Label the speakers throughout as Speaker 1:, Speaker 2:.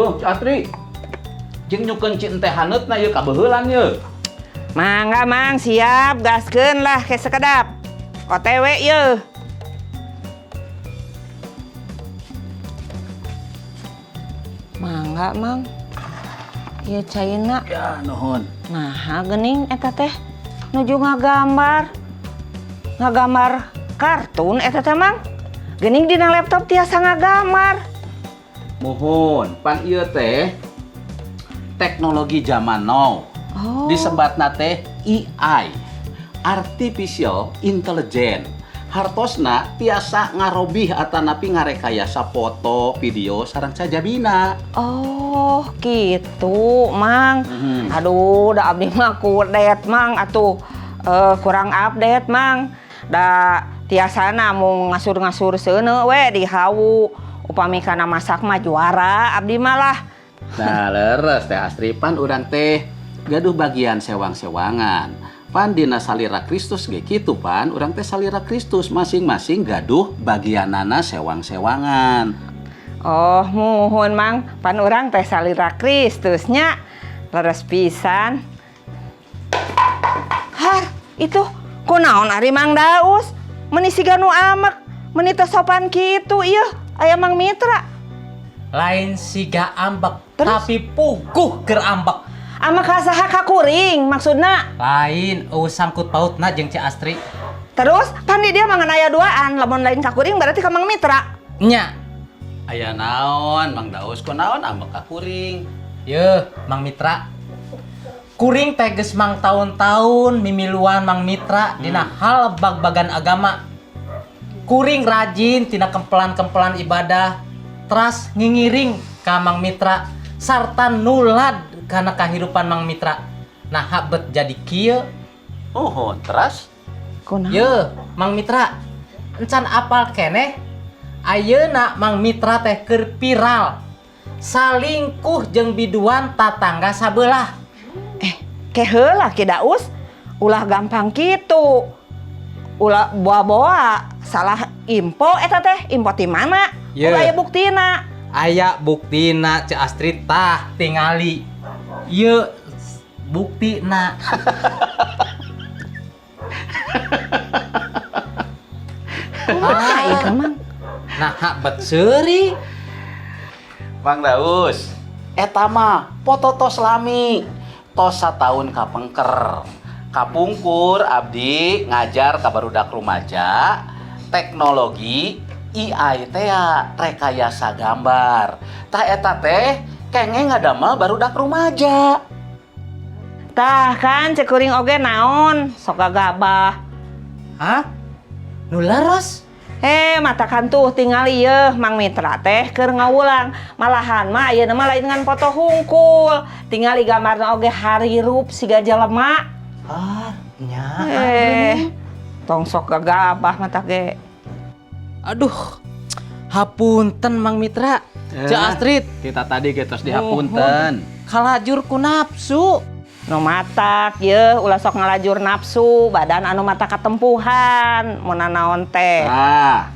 Speaker 1: Duh, Ceu Astri. Cing nyukeun ci teh haneutna ieu kabeuheulan ye.
Speaker 2: Mangga, Mang, siap, gaskeun lah ke sekedap. OTW ye. Mangga, Mang. Ieu caina.
Speaker 1: Ya, nuhun.
Speaker 2: Nah, geuning eta teh nuju ngagambar. Ngagambar kartun eta teh, Mang. Geuning dina laptop tiasa ngagambar.
Speaker 1: Muhun, pan ieu teh teknologi zaman now.
Speaker 2: Oh.
Speaker 1: Disebatna teh AI, Artificial Intelligence. Hartosna tiasa ngarobih atanapi ngarekayasa foto, video sareng sajabina.
Speaker 2: Oh, gitu, Mang. Aduh, da abdi mah kudet, Mang, atuh kurang update, Mang. Da tiasana mung ngasur-ngasur seuneu we di hawu. Upami kana masak mah juara abdi mah lah.
Speaker 1: Nah, leres Teh Astri, pan urang teh gaduh bagian sewang-sewangan. Pan dina salira Kristus ge kitu pan, urang teh salira Kristus masing-masing gaduh bagianana sewang-sewangan.
Speaker 2: Oh, muhun, Mang, pan urang teh salira Kristusnya. Leres pisan. Har, itu kunaon ari Mang Daus? Meni siga nu amek, meni teu sopan kitu ieu aya Mang Mitra.
Speaker 3: Lain siga ambek,
Speaker 2: Terus?
Speaker 3: Tapi puguh keur ambek.
Speaker 2: Ambek ka saha, ka kuring maksudna?
Speaker 3: Lain, eueuh sangkut pautna jeung Ceu Astri.
Speaker 2: Terus pan di dia mah ngan aya duaan, lamun lain ka kuring berarti ka Mang Mitra.
Speaker 3: Nya.
Speaker 1: Aya naon Mang Daus, kunaon ambek ka kuring?
Speaker 3: Yeuh, Mang Mitra. Kuring teh geus mang tahun-tahun mimiluan Mang Mitra dina hal bag-bagan agama. Kuring rajin tina kempelan-kempelan ibadah, teras ngingiring ka Mang Mitra sarta nulad kana kahirupan Mang Mitra. Nah, bet jadi kieu.
Speaker 1: Oh, teras?
Speaker 2: Kunaon?
Speaker 3: Yeuh, Mang Mitra. Encan apal keneh ayeuna Mang Mitra teh keur viral salingkuh jeung biduan tatangga sabelah.
Speaker 2: Ke heula, Ki Daus, ulah gampang kitu. Ulah boa-boa salah info eta teh, info ti mana?
Speaker 3: Ye.
Speaker 2: Ulah aya buktina.
Speaker 3: Aya buktina, Ceu Astri, tah tingali. Ieu buktina.
Speaker 2: Kumaha ieu, Mang?
Speaker 3: Nah, bet seuri.
Speaker 1: Mang Daus, eta mah foto tos lami. Tos sataun kapengker. Kapungkur abdi ngajar ka barudak rumaja teknologi AI teh ya, rekayasa gambar. Tah eta teh kengeng ngadamel barudak rumaja.
Speaker 2: Tah kan cek kuring oge naon, sok gagabah.
Speaker 3: Hah? Nu leres?
Speaker 2: Eh, matakan tuh tingali yeuh Mang Mitra teh keur ngawulang. Malahan mah ayeuna mah lain ngan foto hungkul. Tingali gambarna oge harirup siga jelema.
Speaker 3: Ah, nya.
Speaker 2: Eh, tong sok gagabah mata ge.
Speaker 3: Aduh. Hapunten, Mang Mitra. Ceu Astrid,
Speaker 1: Kita tadi ge tos dihapunten.
Speaker 3: Kalajur ku nafsu.
Speaker 2: Nu matak yeuh ulah sok ngalajur nafsu, badan anu mata katempuhan, mun naon teh.
Speaker 1: Ah,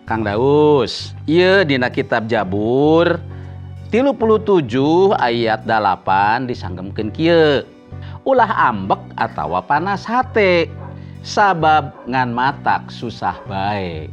Speaker 1: Kang Daus, ieu dina kitab Jabur 37 ayat 8 disanggemkeun kieu. Ulah ambek atawa panas hate, sabab ngan matak susah bae.